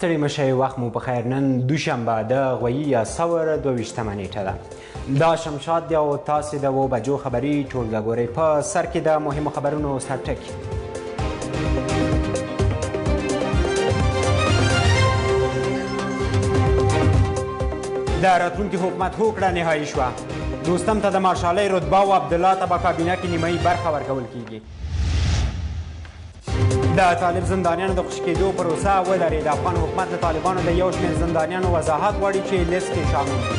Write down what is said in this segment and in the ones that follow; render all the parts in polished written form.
ستړي مه شئ، وخت مو په خیر. نن دوشنبه د غویي یا ثور 22مه نیټه ده. دا شمشاد دی او تاسې د 7 بجو خبري ټولګه ګورئ. په سر کې د مهمو خبرونو سرټکي. د راتلونکي حکومت هوکړه نهایي شوه. دوستم ته د مارشالۍ رتبه او عبدالله ته به کابینه کې نیمایي برخه ورکول کیږي. د طالب زندانیانو د خوشي کېدو پروسه ودرېده. افغان حکومت له طالبانو د یو شمېر زندانیانو وضاحت غواړي چې لیست کې شامل دي.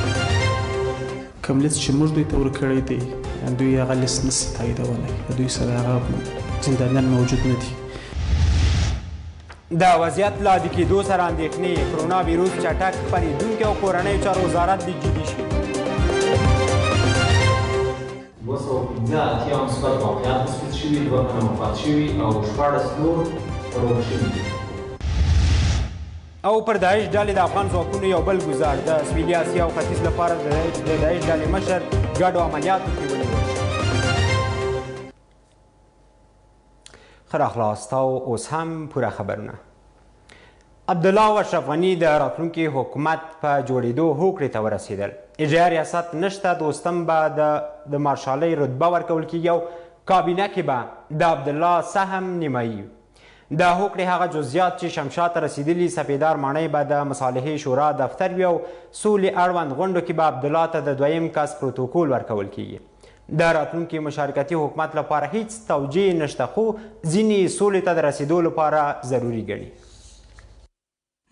کوم لیست چې موږ دوی ته ورکړی دی، دوی هغه لیست نه سي تاییدولی، د دوی سره هغه زندانیان موجود نه دي. د وضعیت له عادي کېدو سره اندېښنې، کرونا ویروس چټک خپرېدونکی او کورنیو چارو وزارت دې جدي شي. 285 مثبت واقعات تثبیت شوي، 2 تنه وفات شوي او 16 نور روغ شوي دي. او پر داعش ډلې د افغان ځواکونو یو بل ګوزار. د سویلي اسیا او ختیځ لپاره د داعش ډلې مشر ګډو عملیاتو کې ونیول شو. ښه راغلاست او اوس هم پوره خبرونه. عبدالله او اشرف غني د راتلونکي حکومت په جوړېدو هوکړې ته ورسېدل. اجرایه ریاست نشته، دوستم به د مارشالۍ رتبه ورکول کیږي او کابینه کې به د عبدالله سهم نیمایي. د هوکړې هغه جزئیات چې شمشاد ته رسېدلي، سپېدار ماڼۍ به د مصالحې شورا دفتر وي او سولې اړوند غونډو کې به عبدالله ته د دویم کس پروتوکول ورکول کیږي. د راتلونکي مشارکتي حکومت لپاره هیڅ توجیه نشته، خو ځینې سولې ته د رسېدو لپاره ضروري ګڼي.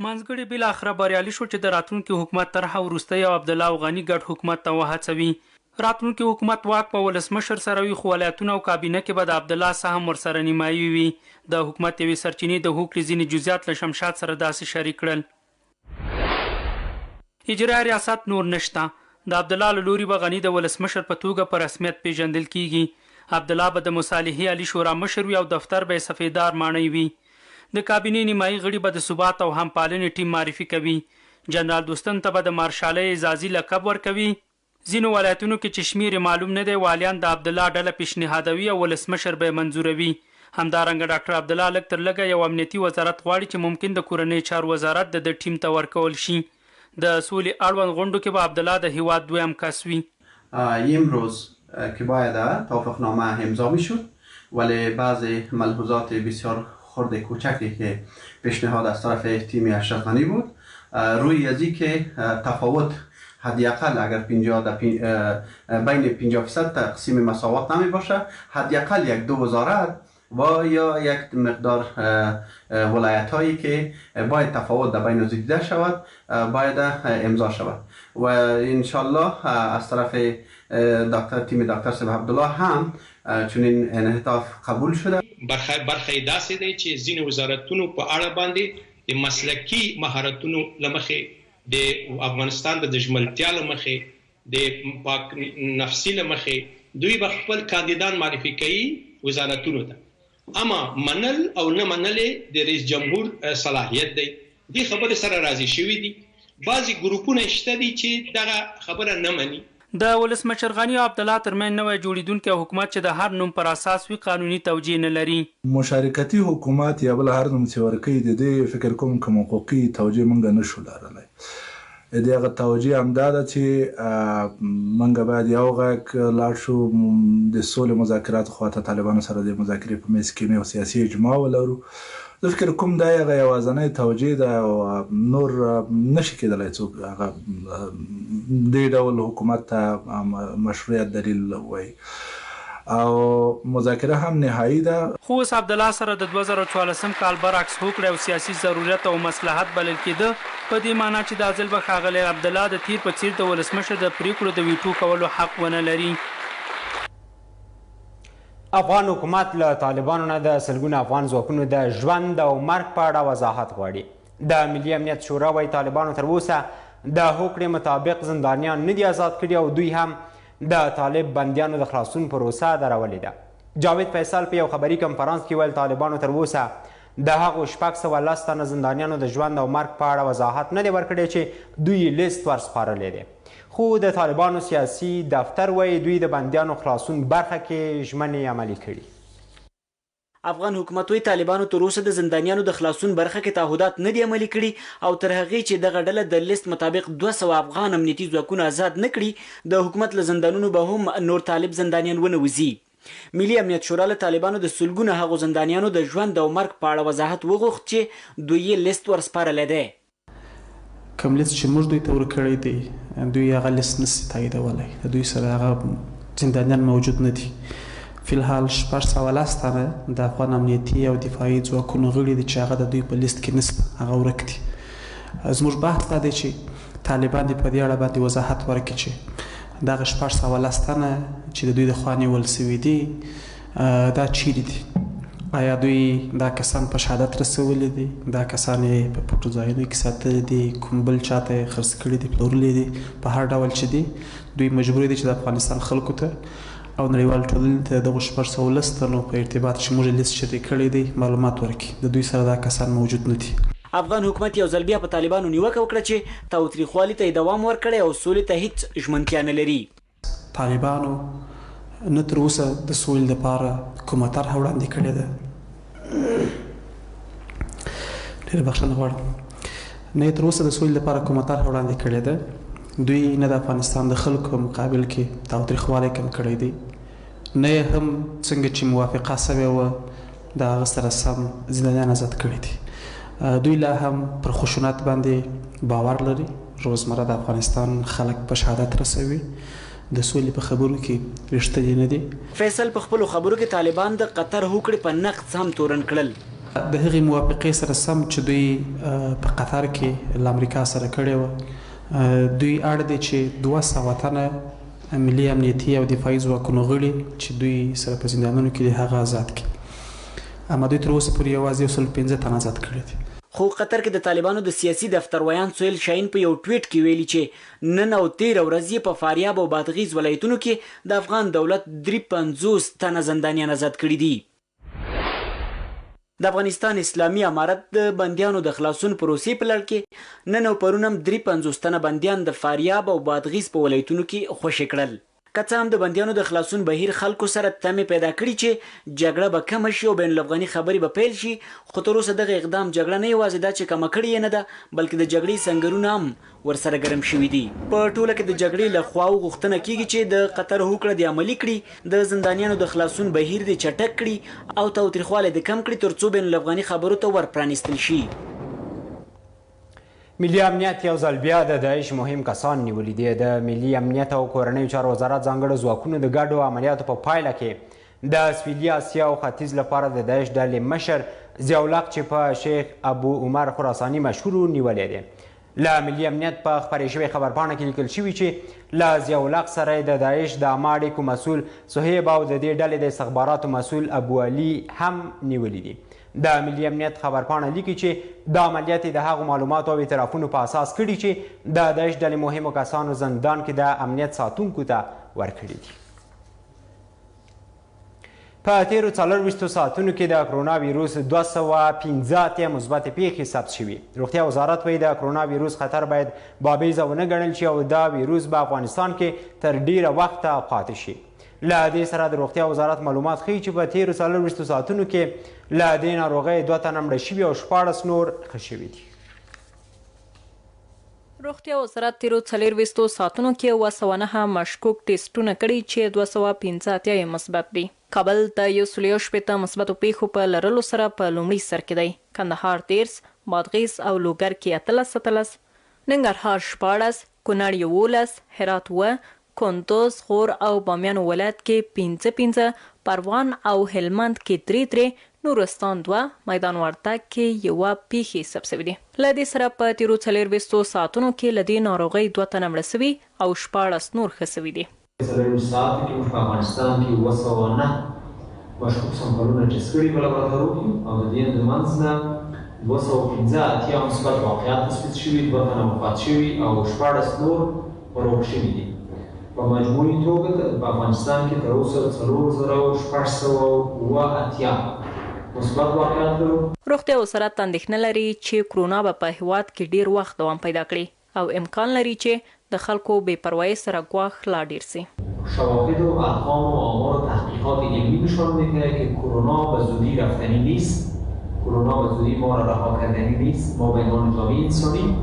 منځګړي بالاخره بریالي شول چې د راتلونکي حکومت طرحه وروستۍ او عبدالله او غني ګډ حکومت ته وهڅوي. راتلونکي حکومت واک به ولسمشر سره وي، خو ولایتونه او کابینه کې به د عبدالله سهم ورسره نیمایي وي. د حکومت یوې سرچینې د هوکړې ځینې جزئیات له شمشاد سره داسې شریک کړل. اجرایه ریاست نور نشته. د عبدالله له لوري به غني د ولسمشر په توګه په رسمیت پیژندل کیږي. عبدالله به د مصالحې عالي شورا مشر وي او دفتر به یې سفیدار ماڼۍ وي. د کابینې نیمایي غړي به د ثبات او همپالنې ټیم معرفي کوي. جنرال دوستم ته به د مارشالۍ اعزازي لقب ورکوي. ځینو ولایتونو کې چې شمېر یې معلوم نه دی، والیان د عبدالله ډله پیشنهادوي او ولسمشر به یې منظوروي. همدارنګه ډاکټر عبدالله لږ تر لږه یو امنیتي وزارت غواړي چې ممکن د کورنیو چارو وزارت د ده ټیم ته ورکول شي. د سولې اړوند غونډو کې به عبدالله د هیواد دویم کس وي. امروز که باید توافقنامه امضا میشد، ولی بعضی ملحوظات بسیار خرد کوچکی که پیشنهاد از طرف تیم اشرف غنی بود، روی ازی که تفاوت حداقل اگر 50 بین 50% تقسیم مساوات نمی باشه، حداقل یک دو وزارت و یا یک مقدار ولایت هایی که باید تفاوت در بین از دیده شود باید امضا شود و انشالله از طرف دکتر تیم دکتر صاحب عبدالله هم چنین انعطاف قبول شده. برخه یې داسې دی چې ځینې وزارتونو په اړه باندې د مسلکي مهارتونو له مخې، د افغانستان د ژمنتیا له مخې، د پاک نفسي له مخې دوی به خپل کاندیدان معرفي کوي وزارتونو ته، اما منل او نه منل یې د رئیس جمهور صلاحیت دی. دې خبرې سره راضي شوي دي. بعضې ګروپونه شته دي چې دغه خبره نه مني. د ولسمشر غني او عبدالله ترمنځ نوی جوړېدونکی حکومت چې د هر نوم پر اساس وي، قانوني توجیه نه لري. مشارکتي حکومت یا بل هر نوم چې ورکوي، د دې فکر کوم کوم حقوقي توجیه مونږ نه شو لرلی. د دې هغه توجیه همدا ده چې مونږ باید یو غږ لاړ شو، د سولې مذاکراتو خواته طالبانو سره د مذاکرې په میز کښېنو او سیاسي اجماع ولرو. زه فکر کوم دا یې هغه یوازنۍ توجیه ده او نور نشي کېدلی څوک هغه دې ډول حکومت ته مشروعیت دلیل وایي او مذاکره هم نهایی ده. خو اوس عبدالله سره د 2014 کال برعکس هوکړې او سیاسي ضرورت او مصلحت بلل کېده، په دې معنا چې دا ځل به ښاغلی عبدالله د تېر په څېر د ولسمشر د پرېکړو د ویټو کولو حق ونه لري. افغان حکومت له طالبانو نه د سلګونه افغان ځواکونو د ژوند او مرګ په اړه وضاحت غواړي. د ملي امنیت شورا وایي طالبانو تر اوسه د هوکړې مطابق زندانیان نه دي ازاد کړي او دوی هم د طالب بندیانو د خلاصون پروسه درولې ده. جاوید فیصل په یو خبري کنفرانس کې ویل طالبانو تر اوسه د هغو 610 تنه زندانیانو د ژوند او مرګ په اړه وضاحت نه دی ورکړی چې دوی یې لیست ورسپارلی دی. خو د طالبانو سیاسي دفتر وایي دوی د بندیانو خلاصون برخه کې ژمنې عملي کړي. افغان حکومت وایي، طالبانو تر اوسه د زندانیانو د خلاصون برخه کې تعهدات نه دي عملي کړي او تر هغې چې دغه ډله د لېست مطابق 200 افغان امنیتي ځواکونه ازاد نه کړي، د حکومت له زندانونو به هم نور طالب زندانیان ونه وځي. ملي امنیت شورا له طالبانو د سلګونه هغو زندانیانو د ژوند او مرګ په اړه وضاحت وغوښت چې دوی یې لېست ورسپارلی دی. کوم لیست چې موږ دوی ته ورکړی دی، دوی هغه لیست نه شي تاییدولی، د دوی سره هغه زندانیان موجود نه دي. فی الحال 610 تنه د افغان امنیتي او دفاعي ځواکونو غړي دي چې هغه د دوی په لیست کې نشته، هغه ورک دي. زموږ بحث دا دی چې طالبان دې په دې اړه باندې وضاحت ورکړي چې دغه 610 تنه چې د دوی د خوا نیول شوي دي، دا چیرې دي؟ ایا دوی دا کسان په شهادت رسولي دي؟ دا کسان یې په پټو ځایونو کې ساتلي دي؟ کوم بل چاته یې خرڅ کړي دي، پلورلي دي؟ په هر ډول چې دي، دوی مجبور دي چې د افغانستان خلکو ته او نړیوال ټولنې ته د دغو 610 تنو په ارتباط چې موږ یې لیست شریک کړی دی، معلومات ورکړي. د دوی سره دا کسان موجود نه دي. افغان حکومت یو ځل بیا په طالبانو نیوکه وکړه چې تاوتریخوالي ته یې دوام ورکړی او سولې ته هیڅ ژمنتیا نه لري. طالبانو نه تر اوسه د سولې لپاره کومه طرحه وړاندې کړې ده. ډېره بخښنه غواړم. نه یې تر اوسه د سولې لپاره کومه طرحه وړاندې کړې ده. دوی نه د افغانستان د خلکو په مقابل کې تاوتریخوالی کم کړی دی، نه یې هم څنګه چې موافقه شوې وه د هغه سره سم زندانیان ازاد کړي دي. دوی لا هم پر خشونت باندې باور لري، روزمره د افغانستان خلک په شهادت رسوي، د سولې په خبرو کې رښتیني نه دي. فیصل په خپلو خبرو کې طالبان د قطر هوکړې په نقض هم تورن کړل. د هغې موافقې سره سم چې دوی په قطر کې له امریکا سره کړې وه، دوی اړ دي چې 200 تنه ملي امنیتي او دفاعي ځواکونو غړي چې دوی سره په زندانونو کې دي هغه ازاد کړي، اما دوی تر اوسه پورې یوازې 105 تنه ازاد کړي دي. خو قطر کې د طالبانو د سیاسي دفتر ویاند سهیل شاهین په یو ټویټ کې ویلي چې نن او تېره ورځ یې په فاریاب او بادغیس ولایتونو کې د افغان دولت 53 تنه زندانیان ازاد کړي دي. د افغانستان اسلامي امارت د بندیانو د خلاصون پروسې په لړ کې نن او پرون هم 53 تنه بندیان د فاریاب او بادغیس په ولایتونو کې خوشې کړل. که څه هم د بندیانو د خلاصون بهیر خلکو سره تمې پیدا کړي چې جګړه به کمه شي او بین الافغاني خبرې به پیل شي، خو تر اوسه دغه اقدام جګړه نه یوازې دا چې کمه کړې یې نه ده، بلکې د جګړې سنګرونه هم ورسره ګرم شوي دي. په ټوله کې د جګړې له خواو غوښتنه کیږي چې د قطر هوکړه دې عملي کړي، د زندانیانو د خلاصون بهیر دې چټک کړي او تاوتریخوالی دې کم کړي ترڅو بین الافغاني خبرو ته ور پرانیستل شي. ملي امنیت یو ځل بیا د داعش مهم کسان نیولي دي. د ملي امنیت او کورنیو چارو وزارت ځانګړو ځواکونو د ګډو عملیاتو په پایله کې د سویلي اسیا او ختیځ لپاره د داعش ډلې مشر ضیاءالحق چې په شیخ ابو عمر خراساني مشهور و نیولی دی. له ملي امنیت په خپرې شوې خبرپاڼه کې لیکل شوي چې له ضیاءالحق سره د داعش د عامه اړیکو مسؤل صهیب او د دې ډلې د استخباراتو مسؤل ابو علي هم نیولي دي. د ملي امنیت خبرپاڼه لیکي چې دا عملیات یې د هغو معلوماتو او اعترافونو په اساس کړي چې د داعش ډلې مهمو کسانو زندان کې د امنیت ساتونکو ته ورکړي دي. په تیرو 24 ساعتونو کې د کرونا ویروس 285 مثبتې پیښې ثبت شوي. روغتیا وزارت وایي د کرونا ویروس خطر باید بابیزه ونه ګڼل شي او دا ویروس به افغانستان کې تر ډیره وخته پاتې شي. له دې سره د روغتیا وزارت معلومات ښیي چې په تیرو 24 ساعتونو کې له دې ناروغۍ 2 تنه مړه شوي او 16 نور ښه شوي دي. روغتیا وزارت تیرو 24 ساعتونو کې 209 مشکوک ټیسټونه کړي چې 285 یې مثبت دي. کابل د 161 مثبتو پیښو په لرلو سره په لومړي سر کې دی. کندهار 30، بادغیس او لوګر کې 18، ننګرهار 16، کونړ 11، هرات 7، کندوز، غور او بامیانو ولایت کې 5-5، پروان او هلمند کې 3-3، نورستان 2، میدان وردګ کې 1 پیښې ثبت شوې دي. له دې سره په تیرو 24 ساعتونو کې له دې ناروغۍ 2 تنه مړه شوي او 16 نور ښه شوي دي. 24 ساعتو کې موږ په افغانستان کې 209 مشکوک سمپلونه ټیسټ کړي په لابراتوارو کې او د دې د منځ نه 285 مثبت واقعات تثبیت شوي، 2 تنه وفات شوي او 16 نور روغ شوي دي. په مجموعي توګه په افغانستان کې تر اوسه 4687 مثبت واقعات لرو. روغتیا وزارت اندېښنه لري چې کرونا به په هیواد کې ډیر وخت دوام پیدا کړي او امکان لري چې د خلکو بې پروایۍ سره ګواښ لا ډیر سي. شواهد و ارقام و آمار و تحقیقات علمی نشان میده که کرونا به زودی رفتنی نیست، کرونا به زودی ما را رها کردنی نیست. ما به عنوان جامعه انسانی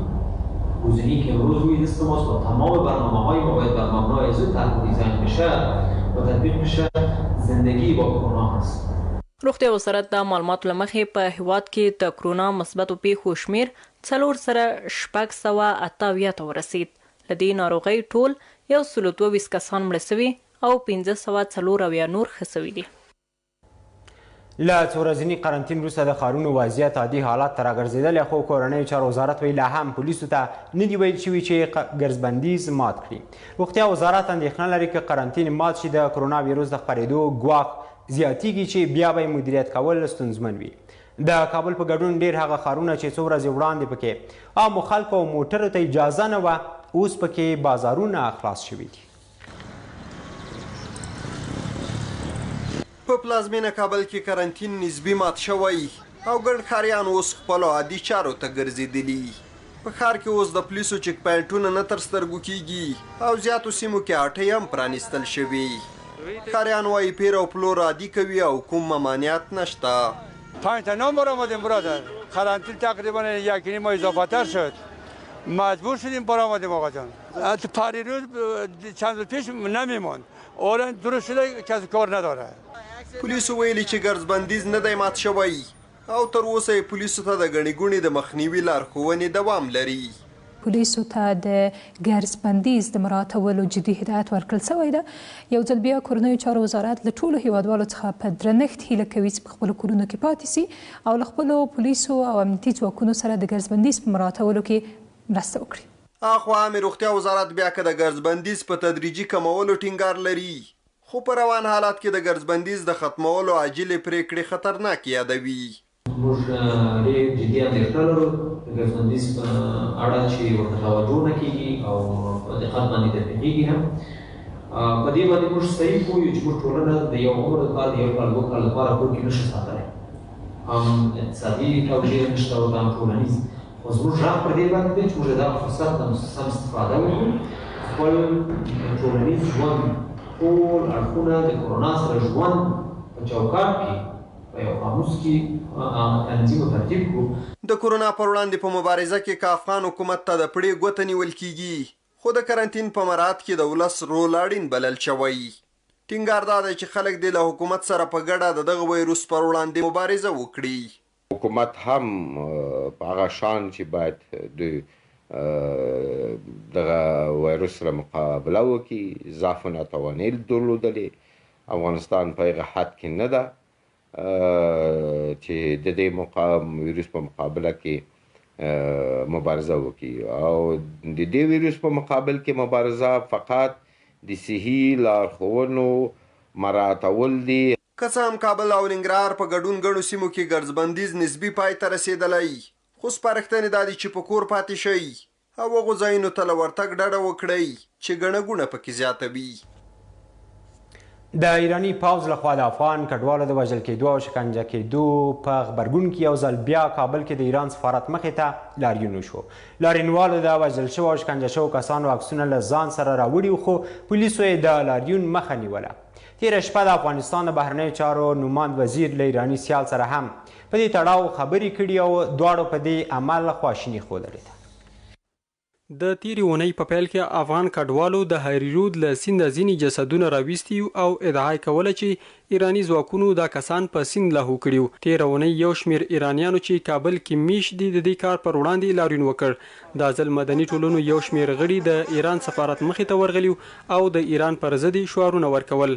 گزینه‌ای که امروز روی دست ماست با تمام برنامه‌های ما باید بر مبنای از او طرح و دیزاین بشه و تطبیق بشه، زندگی با کرونا هست. روغتیا وزارت د معلوماتو له مخې په هیواد کې د کرونا مثبتو پیښو شمیر 4678 ته ورسید. له دې ناروغۍ ټول 122 کسان مړه سوي او 574 نور ښه سوي دي. له څو ورځني قرنطین وروسته د ښارونو وضعیت عادي حالت ته راګرځېدلی، خو کورنیو چارو وزارت وایي لا هم پولیسو ته نه دي ویل شوي چې ګرځبندیز مات کړي. روغتیا وزارت اندېښنه لري که قرنطین مات شي د کرونا ویروس د خپرېدو ګواښ زیاتیږي چې بیا به یې مدیریت کول ستونزمن وي. د کابل په ګډون ډېر هغه ښارونه چې څو ورځې وړاندې پکې عامو خلکو او موټرو ته اجازه نه وه، اوس پکې بازارونه خلاص شوي دي. په پلازمینه کابل کې قرنطین نسبي مات شوی او ګڼ ښاریان اوس خپلو عادي چارو ته ګرځېدلي. په ښار کې اوس د پولیسو چیک پوینټونه نه تر سترګو کیږي او زیاتو سیمو کې هټۍ هم پرانیستل شوي. ښاریان وایي پیر او پلور عادي کوي او کوم ممانعت نشته. 5 تا نان برآمدیم برادر، قرنطین تقریبا 1.5 ماه اضافه تر شد، مجبور شدیم برآمدیم آقا جان. پریروز چند روز پیش نمیموند، الان درست شده کسی کار نداره. پولیسو ویلي چې ګرځبندیز نه دی مات شوی او تر اوسه یې پولیسو ته د ګڼې ګوڼې د مخنیوي لارښوونې دوام لري. پولیسو ته د ګرځبندیز د مراعاتولو جدي هدایت ورکړل شوی ده. یو ځل بیا کورنیو چارو وزارت له ټولو هیوادوالو څخه په درنښت هیله کوي چې په خپلو کورونو کې پاتې سي او له خپلو پولیسو او امنیتي ځواکونو سره د ګرځبندیز په مراعاتولو کې مرسته وکړي. اخوا عامې روغتیا وزارت بیا که د ګرځبندیز په تدریجي کمولو ټینګار لري، خو په روان حالت کې د ګرځبندیز د ختمولو عاجلې پرېکړې خطرناکې یادوي. موږ ډېر جدي اندېښنه لرو د ګرځبندیز په اړه چې ورته توجه نه کېږي او په دقت باندې تطبیقېږي هم. په دې باندې موږ صحیح پوه یو چې موږ ټولنه د یو عمر لپاره، د یو کال دوه کال لپاره کور کې نشو ساتلی، هم اقتصادي توجیه نشته ورته، هم ټولنیز. خو زموږ غږ پر دې باندې دی چې موږ دغه فرصت نه سم استفاده وکړو، خپل ټولنیز ژوند ټول اړخونه د کرونا سره ژوند په چوکاټ کې په یو قاموس کې تنظیم او ترتیب کړو. د کرونا پر وړاندې په مبارزه کې که افغان حکومت ته د پړې ګوته نیول کیږي، خو د قرنطین په مراعات کې د ولس رول اړین بلل شوی. ټینګار دا دی چې خلک دې له حکومت سره په ګډه د دغه ویروس پر وړاندې مبارزه وکړي. حکومت هم په هغه شان چې باید دوی دغه ویروس سره مقابله وکړي، ضعف و ناتواني درلودلې. افغانستان په هغه حد کې نه ده چې د دې ویروس په مقابله کې مبارزه وکړي، او د دې ویروس په مقابل کې مبارزه فقط د صحي لارښوونو مراعاتول دي. که څه هم کابل او ننګرهار په ګډون ګڼو سیمو کې ګرځبندیز نسبي پای ته رسېدلی، خو سپارښتنې دا دي چې په کور پاتې شئ او هغو ځایونو ته له ورتګ ډډه وکړئ چې ګڼه ګوڼه پکې زیاته وي. د ایراني پوځ لخوا د افغان کډوالو د وژل کېدو او شکنجه کېدو په غبرګون کې یو ځل بیا کابل کې د ایران سفارت مخې ته لاریون وشو. لاریونوالو د وژل شوو او شکنجه شوو کسانو عکسونه له ځان سره راوړي وو، خو پولیسو یې د لاریون مخه نیوله. تېره شپه د افغانستان د بهرنیو چارو نوماند وزیر له ایراني سیال سره هم په دې تړاو خبرې کړي او دواړو په دې عمل خواشیني ښودلې ده. د تېرې اونۍ په پیل کې افغان کډوالو د هریرود له سینده ځینې جسدونه راویستي او ادعا یې کوله چې ایراني ځواکونو دا کسان په سیند لاهو کړي وو. تېره اونۍ یو شمېر ایرانیانو چې کابل کې میشت دي د دې کار پر وړاندې لاریون وکړ. دا ځل مدني ټولنو یو شمېر غړي د ایران سفارت مخې ته ورغلي او د ایران پر ضد یې شعارونه ورکول.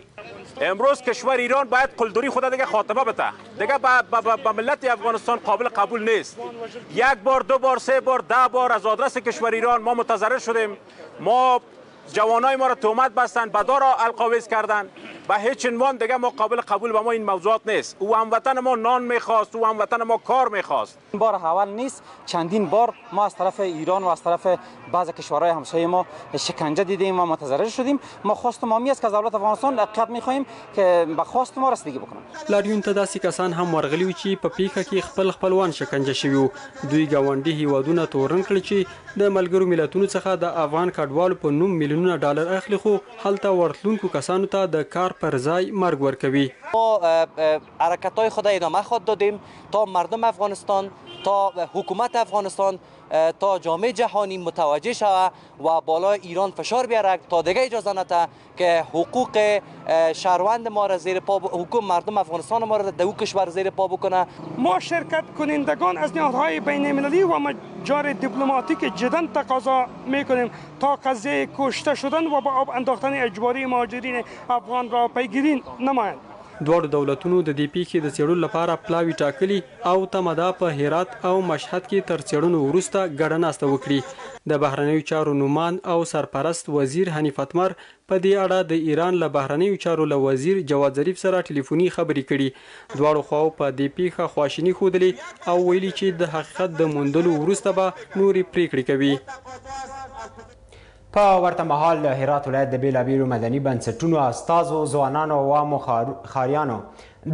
امروز کشور ایران باید قلدری خود دیگه خاتمه بده، دیگه به ملت افغانستان قابل قبول نیست. یک بار، دو بار، سه بار، 10 بار از آدرس کشور ایران ما متضرر شدیم. ما جوانای ما را تهمت بستند، به دار القاویز کردند. به هیچ عنوان دیگه ما قابل قبول به ما این موضوعات نیست. او هموطن ما نان میخواست، او هموطن ما کار میخواست. این بار اول نیست، چندین بار ما از طرف ایران و از طرف بعض کشورهای همسایه ما شکنجه دیدیم و متضرر شدیم. ما خواست ما است که از دولت افغانستان حقیقت میخواهیم که به خواست ما رسیدگی بکنند. لاریون ته داسې کسان هم ورغلي وو چې په پیښه کې خپل خپلوان شکنجه شوي وو. دوی ګاونډي هیوادونه تورن کړل چې د ملګرو ملتونو څخه د افغان کډوالو په نوم میلیونونه ډالر اخلي، خو هلته ورتلونکو کسانو ته د کار پر ځای مرګ ورکوي. ما حرکت‌های خود ادامه خواهد دادیم تا مردم افغانستان، تا حکومت افغانستان، تا جامعه جهانی متوجه شود و بالای ایران فشار بیاره تا دیگه اجازه نده که حقوق شهروند ما را زیر پا، حقوق مردم افغانستان ما را در او کشور زیر پا بکنه. ما شرکت کنندگان از نهادهای بین المللی و مجار دیپلماتیک جدا تقاضا میکنیم تا قضیه کشته شدن و با آب انداختن اجباری مهاجرین افغان را پیگیری نمایند. دواړو دولتونو د دې پیښې د څېړلو لپاره پلاوي ټاکلي او تمه ده په هرات او مشهد کې تر څېړنو وروسته ګډه ناسته وکړي. د بهرنیو چارو نوماند او سرپرست وزیر حنیف اتمر په دې اړه د ایران له بهرنیو چارو له وزیر جواد ظریف سره ټلیفوني خبرې کړي. دواړو خواو په دې پیښه خواشیني ښودلې او ویلي چې د حقیقت د موندلو وروسته به نورې پرېکړې کوي. په ورته مهال د هرات ولایت د بېلابېلو مدني بنسټونو استازو، ځوانانو او عامو ښاریانو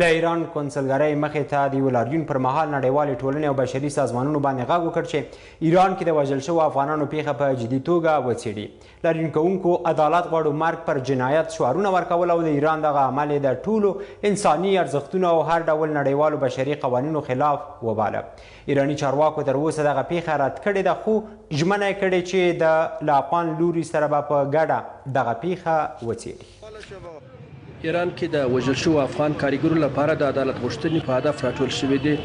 د ایران کونسلګرۍ مخې ته د یو لاریون پر مهال نړیوالې ټولنې او بشري سازمانونو باندې غږ وکړ چې ایران کې د وژل شوو افغانانو پیښه په جدي توګه وڅېړي. لاریون کوونکو عدالت غواړو، مرګ پر جنایت شعارونه ورکول او د ایران دغه عمل یې د ټولو انساني ارزښتونو او هر ډول نړیوالو بشري قوانینو خلاف وباله. ایراني چارواکو تر اوسه دغه پیښه رد کړې ده، خو ژمنه یې کړې چې د له افغان لوري سره به په ګډه دغه پیښه وڅېړي. ایران کې د وژل شوو افغان کاریګرو لپاره د عدالت غوښتنې په هدف راټول شوي دي.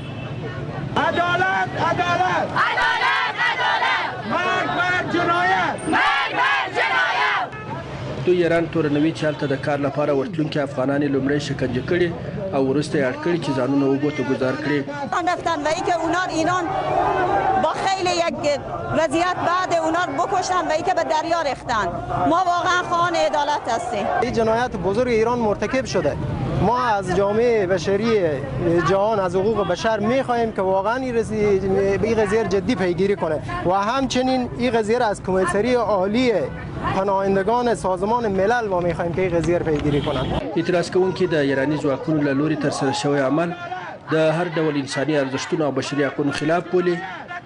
عدالت عدالت عدالت عدالت، مرګ بر جنایت، مرګ بر جنایت. دوی ایران تورنوي چې هلته د کار لپاره ورتلونکي افغانان یې لومړی شکنجه کړي او وروسته یې اړ کړي چې ځانونه اوبو ته ګوزار کړي. رفتن و اینکه اونا ایران با خیلی یک وضعیت بعد اونا بکشن و اینکه به دریا ریختن. ما واقعا خواهان عدالت هستیم. این جنایت بزرگ ایران مرتکب شده. ما از جامعه بشری جهان، از حقوق بشر میخواهیم که واقعا این قضیه جدی پیگیری کنه و همچنین این قضیه از کمیسری عالی پناهندگان سازمان ملل ما میخواهیم که این قضیه پیگیری کنند. اعتراض کوونکي د ایراني ځواکونو له لوري ترسره شوی عمل د هر ډول انساني ارزښتونو او بشري حقونو خلاف بولي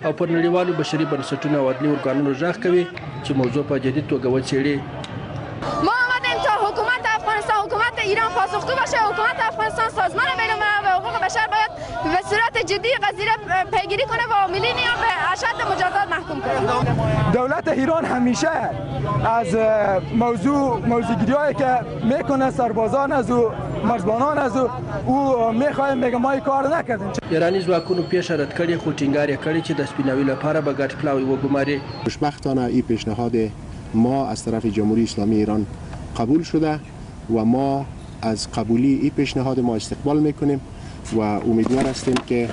او پر نړیوالو بشري بنسټونو او عدلي ارګانونو غږ کوي چې موضوع په جدي توګه وڅېړي. ما آمدیم تا حکومت افغانستان، حکومت ایران پاسخگو باشه. حکومت افغانستان، سازمان بین‌الملل و حقوق بشر باید به صورت جدی قضیه را پیگیری کنه و عاملین به اشد مجازات محکوم کنه. دولت ایران همیشه از موضوعگیری‌هایی که میکنه سربازان از او، مرزبانان از او میخوایم میگه ما این کار نکردیم. ایراني ځواکونو پیښه رد کړې خو ټینګار یې کړی چې د سپیناوي لپاره به ګډ پلاوی وګماري. خوشبختانه این پیشنهاد ما از طرف جمهوری اسلامی ایران قبول شده و ما از قبولی این پیشنهاد ما استقبال میکنیم و امیدوار هستیم که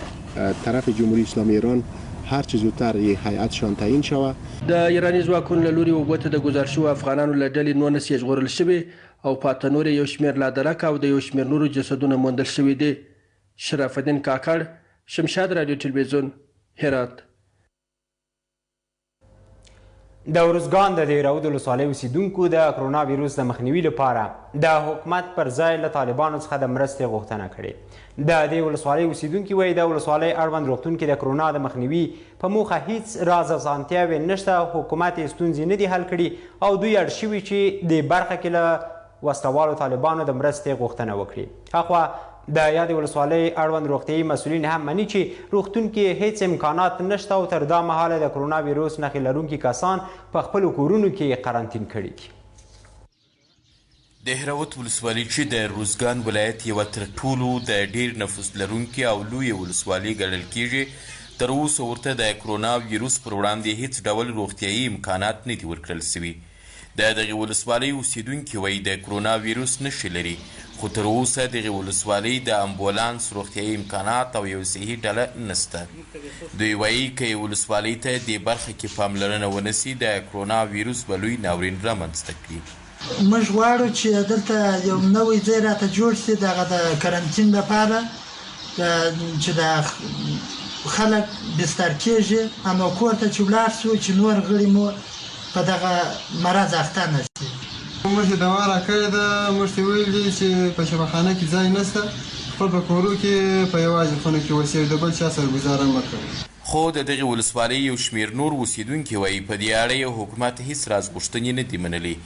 طرف جمهوری اسلامی ایران هر چه زودتر هیئتشان تعیین شود. د ایراني ځواکونو له لوري اوبو ته د ګوزار شوو افغانانو له ډلې 19 یې ژغورل شوي او پاته نور یې یو شمېر لادرکه او د یو شمېر نورو جسدونه موندل شوي دي. شرف الدین کاکړ، شمشاد رادیو تلویزیون، هرات. د ارزګان د دیراود ولسوالۍ اوسیدونکو د کرونا ویروس د مخنیوي لپاره د حکومت پر ځای له طالبانو څخه د مرستې غوښتنه کړې. د دې ولسوالۍ اوسیدونکي وایي د ولسوالۍ اړوند روغتون کې د کرونا د مخنیوي په موخه هیڅ راز اسانتیاوې نشته، حکومت یې ستونزې نه دي حل کړي او دوی اړ شوي چې دې برخه کې له وسلهوالو طالبانو د مرستې غوښتنه وکړي. اخوا د یادې ولسوالۍ اړوند روغتیایي مسؤلین هم مني چې روغتون کې هیڅ امکانات نشته او تر دا مهاله د کرونا ویروس نښې لرونکي کسان په خپلو کورونو کې قرنطین کړي دي. د هراوت ولسوالي چې د روزګان ولایت یوه تر ټولو د ډیر نفوس لرونکې او لویه ولسوالي ګڼل کیږي، تر اوسه ورته د کرونا ویروس پر وړاندې هیڅ ډول روغتیایي امکانات نه دي ورکړل شوي. د دغې ولسوالۍ اوسېدونکي وایي د کرونا ویروس نښې لري، خو تر اوسه دغې ولسوالۍ د امبولانس روغتیایي امکانات او یو صحي ډله نشته. دوی وایي که یې ولسوالۍ ته دې برخه کې پاملرنه ونه شي، د کرونا ویروس به لوی ناورین رامنځته کړي. موږ غواړو چې دلته یو نوی ځای راته جوړ شي دغه د کرنټین لپاره چې دا خلک بستر کېږي نو کور ته چې ولاړ شو چې نور غړي مو په دغه مرض اخته نه شي. موږ ته دوا راکړې ده، موږ ته ویلي دي چې په شفاخانه کې ځای نشته، خپل په کورو کې په یوازې خونو کې اوسئ او د بل چا سره ګوزاره مه کوئ. خو د دغې ولسوالۍ یو شمېر نور اوسېدونکي وايي، په دې اړه یې حکومت هېڅ راز غوښتنې نه دي منلې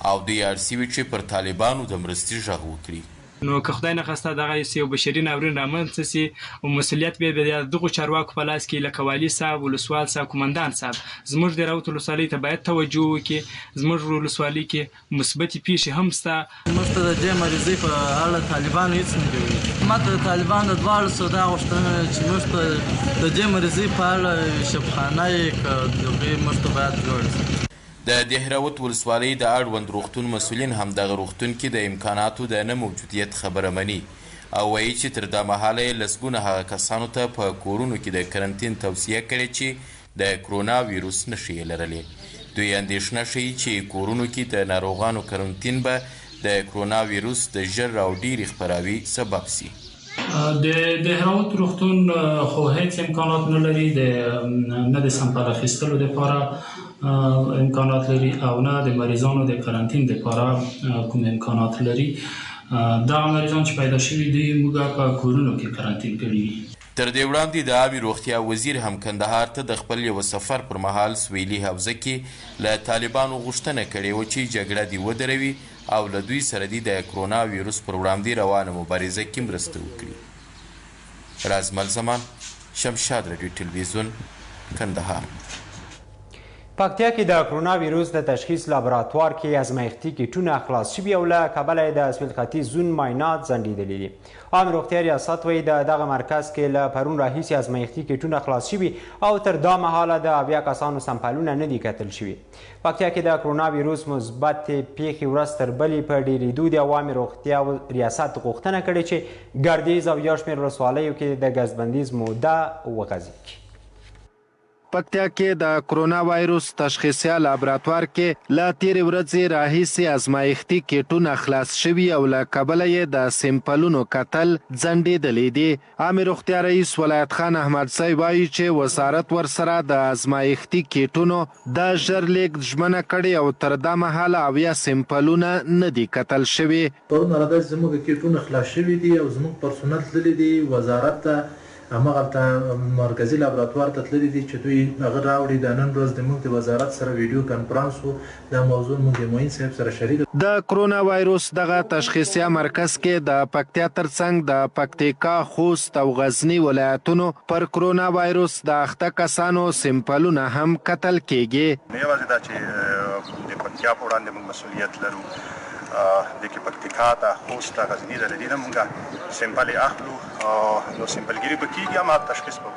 او دوی اړ شوي چې پر طالبانو د مرستې غږ وکړي. نو که خدای نخواسته دغسې یو بشري ناورین رامنځته شي او مسؤلیت به بیا د دغو چارواکو په لاس کې لکه والي صاحب، ولسوال صاحب، قومندان صاحب زموږ د راوت ولسوالۍ ته باید توجه وکړي، زموږ ولسوالۍ کې مثبتې پېښې هم شته. موږ ته د دې مریضۍ په اړه طالبانو هیڅ نه دي ویلي. ما ته د طالبانو د دواړو څخه دا غوښتنه ده چې موږ ته د دې مریضۍ په اړه شفخانه یې که هغوی موږ ته باید جوړه شي. د دهراوت ولسوالۍ د اړوند روغتون مسؤلین هم دغه روغتون کې د امکاناتو د نه موجودیت خبره مني او وايي چې تر دا مهاله یې لسګونه هغه کسانو ته په کورونو کې د کرنتین توصیه کړې چې د کرونا ویروس نښې یې لرلې. دوی اندېښنه ښيي چې کورونو کې د ناروغانو کرنتین به د کرونا ویروس د ژر او ډېرې خپراوي سبب شي. د دهراوت روغتون خو هیڅ امکانات نه لري، د نه د سمپل اخیستلو لپاره امکانات لري او نه د مریضانو د قرنطین لپاره کوم امکانات لري. دغه مریضان چې پیدا شوي دي موږ په کورونو کې قرنطین کړي دي. تر دې وړاندې د عامې روغتیا وزیر هم کندهار ته د خپل یوه سفر پر مهال سویلي حوزه کې له طالبانو غوښتنه کړې وه چې جګړه دې ودروي او له دوی سره دې د کرونا ویروس پر وړاندې روانه مبارزه کې مرسته وکړي. رازمل زمان، شمشاد راډیو ټلویزیون، کندهار. پکتیا کې د کرونا ویروس د تشخیص لابراتوار کې ازمایښتي کیټونه خلاص شوي او له کبله یې د سویل ختیځ زون معاینات ځنډېدلي دي. عامې روغتیا ریاست وایي د دغه مرکز کې له پرون راهیسې ازمایښتي کیټونه خلاص شوي او تر دا مهاله د 70 کسانو سمپلونه نه دي کتل شوي. پکتیا کې د کرونا ویروس مثبتې پیښې ورځ تر بلې په ډېرېدو دي او عامې روغتیا ریاست غوښتنه کړې چې ګردیز او یو شمېر ولسوالیو کې د ګرځبندیز موده وغځېږي. پکتیا کې د کرونا وایروس تشخیصیه لابراتوار کې له تېرې ورځې راهیسې ازمایښتي کیټونه خلاص شوي او له کبله یې د سمپلونو کتل ځنډېدلي دي. عامې روغتیا رئیس ولایت خان احمدزی وايي چې وزارت ورسره د ازمایښتي کیټونو د ژر لېږد ژمنه کړې او تر دا مهاله 70 سمپلونه نه دي کتل شوي. پرون راهیسې زموږ کیټونه خلاص شوي دي او زموږ پرسونل تللي دي وزارت ته، همغلته مرکزي لابراتوار ته تللي دي چې دوی هغه راوړي. دا نن ورځ د موږ د وزارت سره ویډیو کنفرانس و، دا موضوع موږ د معین صاحب سره شریکه. د کرونا وایروس دغه تشخیصیه مرکز کې د پکتیا ترڅنګ د پکتیکا، خوست او غزني ولایتونو پر کرونا وایروس د اخته کسانو سمپلونه هم کتل کېږي. نه یوازې دا چې د پکتیا په وړاندې موږ مسولیت لرو، دې کې پکتیکا ته، خوست ته، غزني ته، له دې نه موږ سمپلې اخلو، نو سمپلګیري به کېږي اما تشخیص به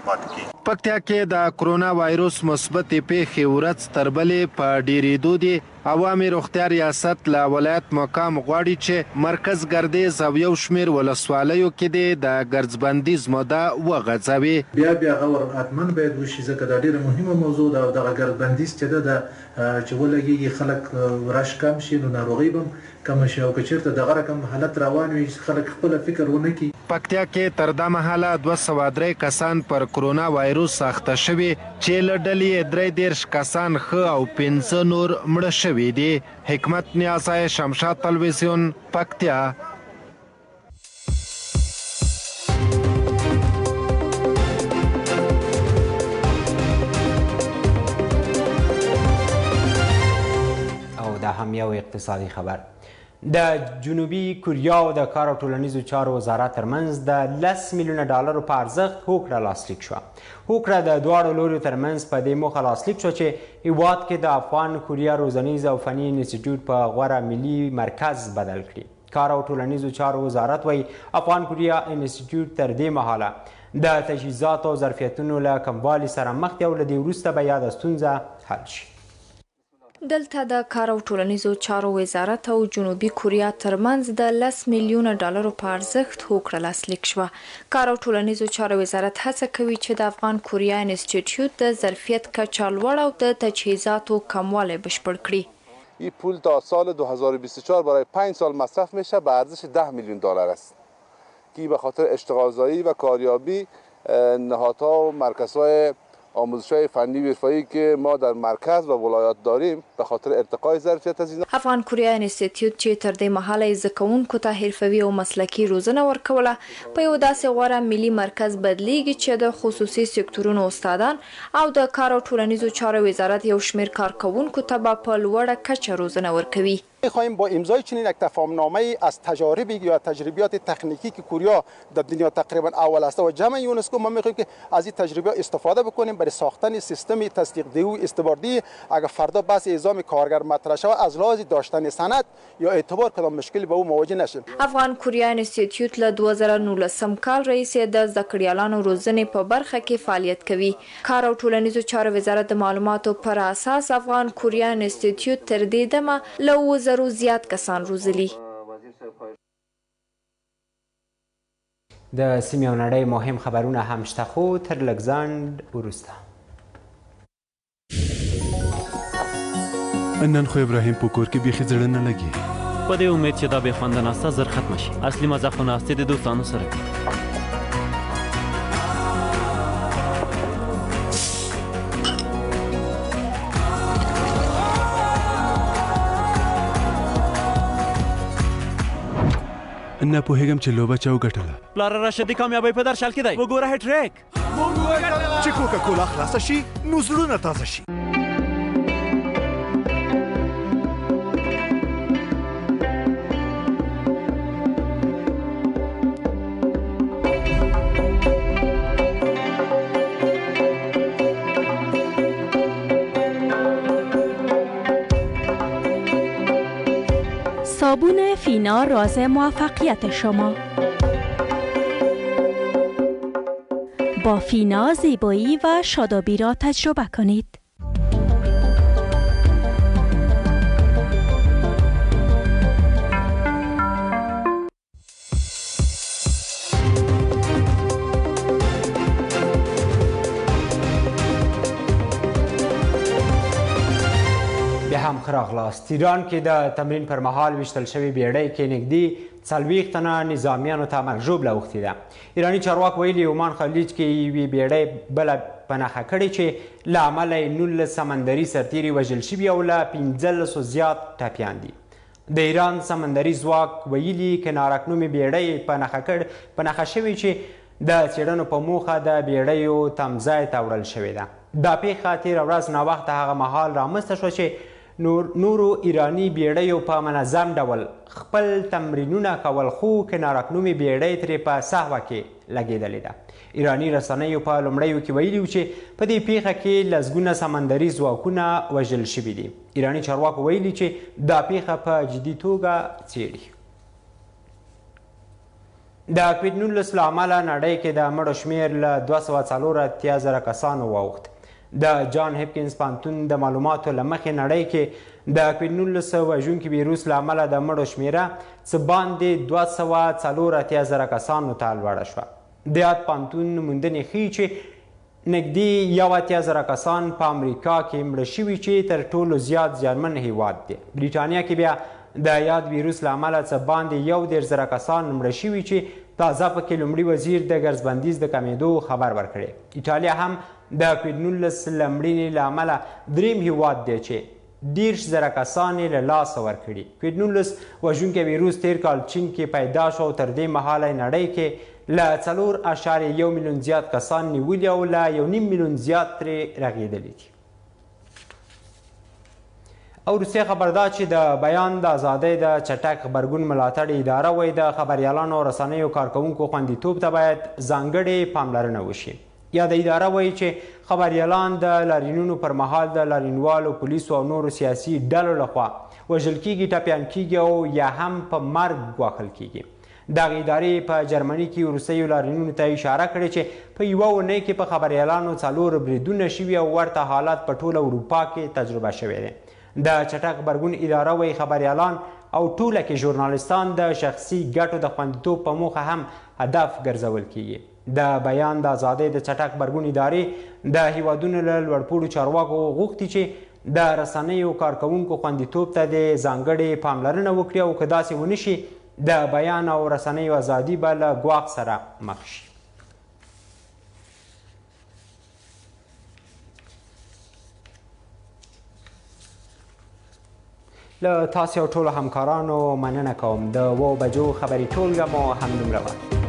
پاتې کېږي. پکتیا کې د کرونا وایروس مثبتې پېښې ورځ تر بلې په ډېرېدو دي. عوامې روغتیا ریاست له ولایت مقام غواړي چې مرکز ګردېز او یو شمېر ولسوالیو کې دې د ګرځبندیز موده وغځوي. بیا بیا غور حتماً باید وشي، ځکه دا ډېره مهمه موضوع ده او دغه ګرځبندیز چې ده دا چې ولګېږي خلک رش کم شي نو ناروغۍ به هم کمه شي او که چېرته دغه رقم حالت روان وي چې خلک خپله فکر ونه کړي. پکتیا کې تر دا مهاله 203 کسان پر کرونا وایروس اخته شوي چې له ډلې یې 33 کسان ښه او 5 نور مړه شوي دي. حکمت نیازی، شمشاد تلویزیون، پکتیا. او دا هم یو اقتصادي خبر. د جنوبي کوریا او د کار او ټولنیزو چارو وزارت ترمنځ د 10 میلیونه ډالرو په ارزښت هوکړه لاسلیک شوه. هوکړه د دواړو لوریو ترمنځ په دې موخه لاسلیک شوه چې هیواد کې د افغان کوریا روزنیز او فني انسټیټیوټ په غوره ملي مرکز بدل کړي. کار او ټولنیزو چارو وزارت وایي افغان کوریا انسټیټیوټ تر دې مهاله د تجهیزاتو او ظرفیتونو له کموالي سره مخ دی او له دې وروسته به یاده ستونزه حل شي. دلته د کار او ټولنیزو چارو وزارت او جنوبي کوریا ترمنځ د 10 میلیونه ډالرو په ارزښت هوکړه لاسلیک شوه. کار او ټولنیزو چارو وزارت هڅه کوي چې د افغان کوریا انسټیټیوټ د ظرفیت کچه لوړه او د تجهیزاتو کموالی بشپړ کړي. این پول تا سال 2024 برای 5 سال مصرف میشه، به ارزش 10 میلیون دلار است که به خاطر اشتغالزایی و کاریابی نهادها و مرکزهای آموزش‌های فنی و حرفه‌ای که ما در مرکز و ولایات داریم به خاطر ارتقای ظرفیت از اینا. افغان کوریا انستیتیوت چې تر دې مهاله یې زده کوونکو ته حرفوي او مسلکي روزنه ورکوله، په یو داسې غوره ملي مرکز بدلیږي چې د خصوصي سکتورونو استادان او د کار او ټولنیزو چارو وزارت یو شمېر کارکوونکو ته به په لوړه کچه روزنه ورکوي. می‌خواهیم با امضای چنین یک تفاهم‌نامه از تجارب یا تجربیات تکنیکی که کوریا در دنیا تقریبا اول است و جمع یونسکو، ما می‌خواهیم که از این تجربه استفاده بکنیم برای ساختن سیستم تصدیق دهی و استباردی. اگر فردا بحث اعزام کارگر مطرح شود، از لحاظ داشتن سند یا اعتبار کدام مشکلی با او مواجه نشیم. افغان کوریا انستیتیوت له 2019 کال راهیسې د زده کړیالانو روزنې په برخه کې فعالیت کوي. کار او ټولنیزو چارو وزارت د معلوماتو پر اساس افغان کوریا انستیتیوت تر دې دمه له 7000 زیات کسان روزلي. د سیمې او نړۍ مهم خبرونه هم شته، خو تر لږ ځنډ وروسته. نن خو ابراهیم په کور کې بیخي زړه نه لګي. په دې امید چې دا بې خونده ناسته زر ختمه شي. اصلي مزه خو ناستې د دوستانو سره وي. نه پوهېږم چې لوبه چا وګټله. پلاره راشه د کامیابۍ په درشل کې دی، وګوره هټریک. چې کوکا کولا خلاصه شي نو زړونه تازه شي. صابون فینا راز موفقیت شما. با فینا زیبایی و شادابی را تجربه کنید. هم ښه راغلاست. ایران کې د تمرین پر مهال ویشتل شوې بیړۍ کې نږدې 40 تنه نظامیانو ته مرګ ژوبله اوښتې ده. ایراني چارواکو ویلي عمان خلیج کې یوې بیړۍ بله په نښه کړې چې له امله یې 19 سمندري سرتیري وژل شوي او له 15 زیات ټپیان دي. د ایران سمندري ځواک ویلي کنارک نومې بیړۍ په نښه شوې چې د څېړنو په موخه د بیړیو تمځای ته وړل شوې ده. دا پیښه تېره ورځ ناوخته هغه مهال رامنځته شوه چې نورو ایراني بیړیو په منظم ډول خپل تمرینونه کول، خو کنارک نومې بیړۍ ترې په سهوه کې لګېدلې ده. ایراني رسنیو په لومړیو کې ویلي چې په دې پیښه کې لسګونه سمندري ځواکونه وژل شوي دي. ایراني چارواکو ویلي چې دا پیښه په جدي توګه څېړي. د کوویډ 19 له امله نړۍ کې د مړو شمېر له 284,000 کسانو واوښت. د جان هپکینز پوهنتون د معلوماتو له مخې نړۍ کې د کوویډ 19 وژونکي ویروس له امله د مړو شمېره څه باندې 284,000 کسانو ته لوړه شوه. د یاد پوهنتون موندنې ښیي چې نږدې 81,000 کسان په امریکا کې مړه شوي چې تر ټولو زیات زیانمن هیواد دی. بریټانیا کې بیا د یاد ویروس له امله څه باندې 31,000 کسان مړه شوي چې تازه پکې لومړي وزیر د ګرځبندیز د کمېدو خبر ورکړی. ایټالیا هم د کوویډ 19 له مړینې له امله دریم هیواد دی چې 30,000 کسان یې له لاسه ورکړي. کوویډ 19 وژونکی ویروس تېر کال چین کې پیدا شو او تر دې مهاله یې نړۍ کې له 4.1 میلیون زیات کسان نیولي او له 1.5 میلیون زیات ترې رغېدلي دي. او وروستی خبر دا چې د بیان د ازادۍ د چټک غبرګون ملاتړ اداره وایي د خبریالانو او رسنیو کارکوونکو خوندیتوب ته باید ځانګړې پاملرنه وشي. یاده اداره وایي چې خبریالان د لاریونونو پر مهال د لاریونوالو، پولیسو او نورو سیاسي ډلو لخوا وژل کیږي، ټپیان کیږي او یا هم په مرګ ګواښل کیږي. دغې ادارې په جرمني کې وروستیو لاریونونو ته اشاره کړې چې په یوه اونۍ کې په خبریالانو 4 بریدونه شوي او ورته حالت په ټوله اروپا کې تجربه شوی دی. د چټک غبرګون اداره وایي خبریالان او ټوله کې ژورنالیستان د شخصي ګټو د خوندیتوب په موخه هم هدف ګرځول کیږي. د بیان د ازادۍ د چټک غبرګون ادارې د هیوادونو له لوړپوړو چارواکو غوښتي چې د رسنیو کارکوونکو خوندیتوب ته دې ځانګړې پاملرنه وکړي او که داسې ونه شي د بیان او رسنیو ازادي به له ګواښ سره مخ شي. له تاسو او ټولو همکارانو مننه کوم. د 7 بجو خبري ټولګه مو همدومره وه.